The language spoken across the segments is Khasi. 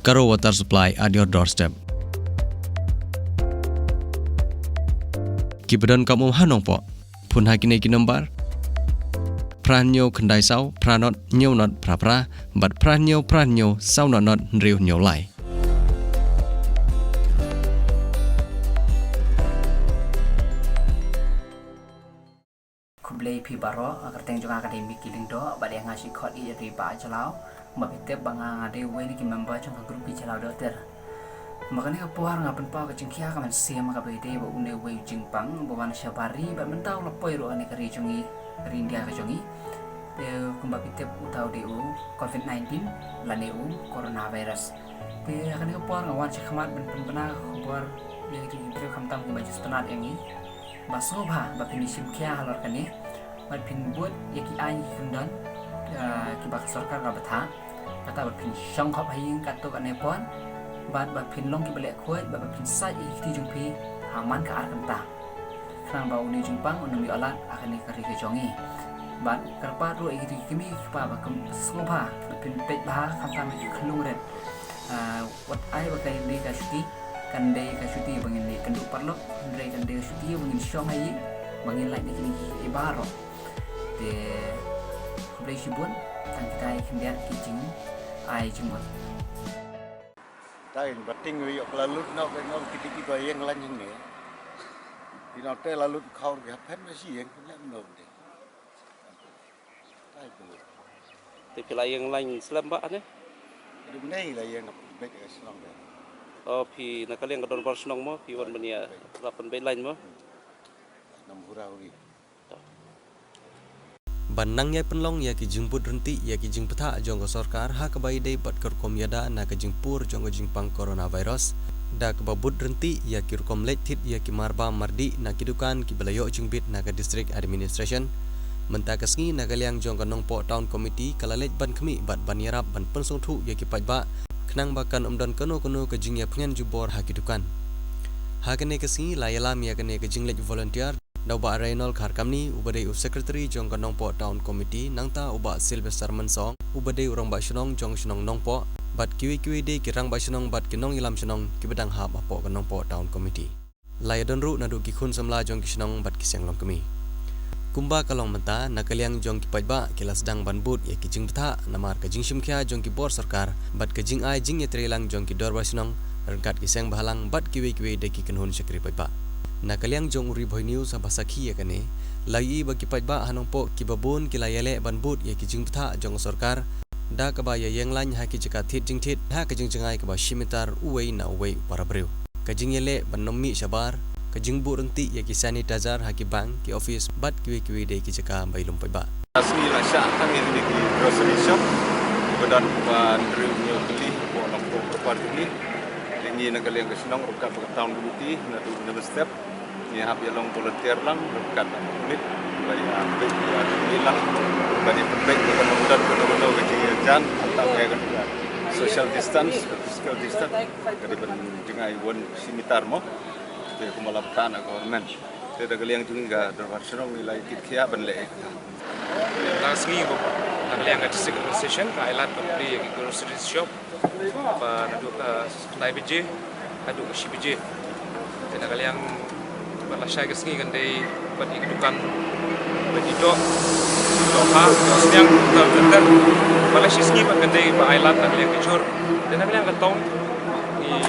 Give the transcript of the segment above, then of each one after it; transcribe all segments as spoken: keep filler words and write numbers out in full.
Garo Water Supply at your doorstep. Ki ba donkam um ha Nongpoh, phone ha kine ki nombar: phra hynñiew khyndai saw phra nod hynñiew nod phra phra bad phra hynñiew phra hynñiew saw nod nod hynriew hynñiew lai. Khublei phi baroh, ka kyrteng jong nga ka dei Mickey Lyngdoh, bad ïa nga shu khot ïa ri Bah Jlaw. Kumba phi tip ba nga, nga dei uwei na ki member jong ka group ki Jlaw Dohtir. Kumba kane ka por nga pynpaw ka jingkhia ka mynsiem kaba ïadei bad une uwei u jingpang ba wan shabar ri, bad mynta u la poi ruh ha kane ka ri jong ngi, ka ri India ka jong ngi. Te kumba phi tip, uta u dei u covid nineteen lane u coronavirus. Te ha kane ka por nga wan shakhmat ban pynbna ka khubor ïa kito ki briew, khamtam kiba ju sngewtynnat ïa ngi, ba sngewbha ba phin ïa shim khia halor kane, bad phin bud ïa ki aiñ ki kyndon, ah, kiba ka sorkar ka bthah. Kata ba phin shong khop ha ïing katto katne por, bad ba phin long kiba leh khuid, bad ba phin sait ïa ki kti jong phi ha man ka ar kynta, khnang ba une u jingpang un ym ïoh lad ha kane ka ri ka jong ngi. Bad kyrpad ruh ïa kito ki kmie ki kpa ba kum sngewbha ba phin peit bha, khamtam ïa ki khyllung rit. Ah, wat ai ba kan dei ka shuti, kan dei ka shuti ba ngin ïakynduh paralok, hynrei kan dei ka shuti ba ngin shong ha ïing, ba ngin lait na kine kiei baroh. Te khublei shibun, tang kita ki khyndiat ki jingai jingmut. Tain ba ting ri ïoh ka la lut noh, ka noh kiti ki ba ïeng lain hangne. Ki noh te la lut khaw ki haphen ba shi ïeng, ki lem noh te. Te phi la ïeng lain slem ba ne? Dum ne la ïeng na pynbeit ka shnong de. Oh, phi na ka liang ka dorbar shnong mo, phi wan ban ïa la pynbeit lain mo. Nam hura huri. Ban nang ïai pynlong ïa ki jingbud ryntih ïa ki jingbthah jong ka sorkar ha kaba ïadei bad ka rukom ïada na ka jingpur jong ka jingpang coronavirus, da kaba bud ryntih ïa ki rukom leit thied ïa ki marbam mardih na ki dukan kiba la ïoh jingbit na ka District Administration. Mynta ka sngi na ka liang jong ka Nongpoh Town Committee ka la leit ban khmih bad ban ïarap ban pynsngewthuh ïa ki paidbah, khnang ba kan ym don kano kano ka jingïapyngen jubor ha ki dukan. Ha kane ka sngi la ïalam ïa kane ka jingleit volunteer da u Bah Reynold Kharkamni, uba dei u Secretary jong ka Nongpoh Town Committee, nangta u Bah Sylvester Mynsong, uba dei u Rangbah Shnong jong shnong Nongpoh, bad kiwei kiwei de ki Rangbah Shnong bad ki nongïalam shnong kiba dang hap hapoh ka Nongpoh Town Committee. La ïadon ruh naduh ki khun samla jong ki shnong bad ki seng longkmie. Kumba ka long mynta, na ka liang jong ki paidbah ki la sdang ban bud ïa ki jingbthah namar ka jingshim khia jong ki bor sorkar bad ka jingai jingïatreilang jong ki dorbar shnong ryngkat ki seng bhalang bad kiwei kiwei de ki kynhun shakri paidbah. Na ka liang jong u Ri Bhoi News haba sakhi ïa kane, la ïohi ba ki paidbah ha Nongpoh kiba bun ki la ïaleh ban bud ïa ki jingbthah jong ka sorkar, da kaba ïa ïeng lain ha ki jaka thied jingthied ha ka jingjngai kaba shim ïatar uwei na uwei u para briew. Ka jingïaleh ban ym mih shabar, ka jingbuh ryntih ïa ki sanitizer ha ki bank, ki office bad kiwei kiwei de ki jaka ba ïalum paidbah. Ka sngi la shah tang ïa kine ki grocery shop, ba don ba hynriew hynñiew tylli hapoh Nongpoh Proper tylli. Te ngi na ka liang ka shnong ryngkat bad ka town committee naduh mynstep ngi hap ïa long volunteer lang ryngkat bad ka pulit. Ba ïa peit ïa ki lang, ba ïa peit ïa ka nongdon ka nongdon ka jingïajan, tang ïa ka social distance, ka physical distance. Ka dei ban jngai wan shi mitar mo. Te kumba la pynbna na government. Te da ka liang jong ngi ka dorbar shnong ngi la ïa kit khia ban leh ïa kata. Ka sngi ba na ka liang ka district administration ka ai lad ban plie ïa ki grocery shop ba naduh ka khyndai baje haduh ka shi baje. Te na ka liang ba lashai ka sngi kan dei bad ïa ki dukan, bad ïa ki doh, doh ha, doh sniang, doh tenter. Ba la shi sngi ba kan dei ba ai lad na ka liang ka jhur. Te na ka liang ka town, ïa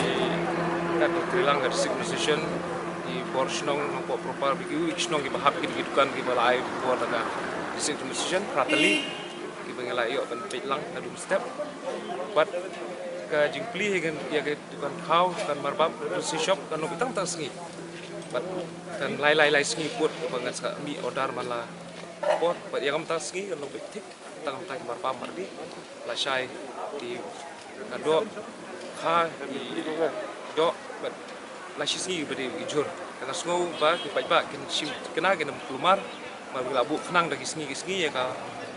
ka dei treilang ka district administration, ïa bor shnong Nongpoh Proper, ba ki, ki shnong kiba hap ki, ki dukan kiba la ai bor da ka district administration, phra tylli kiba ngi la ïoh ban peit lang naduh mynstep. Bad ka jingplie ïa ka, ïa ka dukan khaw, dukan marbam, grocery shop, kan long tang tang sngi. Bad kan lai lai lai sngi put ba ngan sa mih order man la por, bad ïa ka mynta sngi kan long beit thik. Tang tang marbam mardih, lashai ki, ka doh, kha ki doh, bad la shi sngi ba dei ki jhur. Te nga sngew ba ki paidbah kin shim kynnoh, kin ym kulmar, namar ba la buh khnang da ki sngi ki sngi ïa ka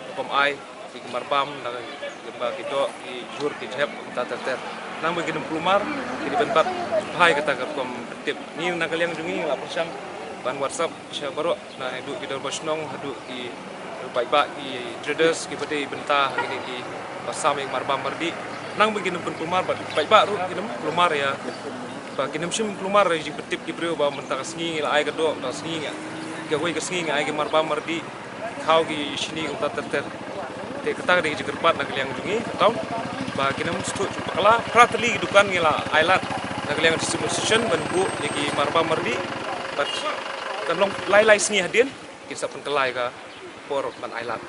rukom ai ïa ki marbam, da ki, ba ki doh, ki jhur, ki jhep, kumta ter ter. Khnang ba kin ym kulmar, ki dei ban bat bha ïa kata ka rukom tip. Ngi na ka liang jong ngi la pyrshang ban WhatsApp sha baroh, naduh ki dorbar shnong haduh ki paidbah, ki traders kiba dei bynta ha kine kiba sam ïa ki marbam mardih. Nang ba kin ym pynkulmar bad paidbah ruh kin ym kulmar ïa, ba kin ym shym kulmar ïa jingpyntip ki briew ba mynta ka sngi ngi la ai ka doh, ka sngi ngi, kawei ka sngi ngi ai ki marba mardi, khaw ki shini kumta ter ter. Te kata ka dei ka jingkyrpad na ka liang jong ngi ka town ba kin ym sdang shuh bakla, phra tylli ki dukan ngi la ai lad na ka liang District Administration ban buh ïa ki marba mardi, bad kan long lai lai sngi hadien kin sa pynkylla ïa ka por ban ai lad.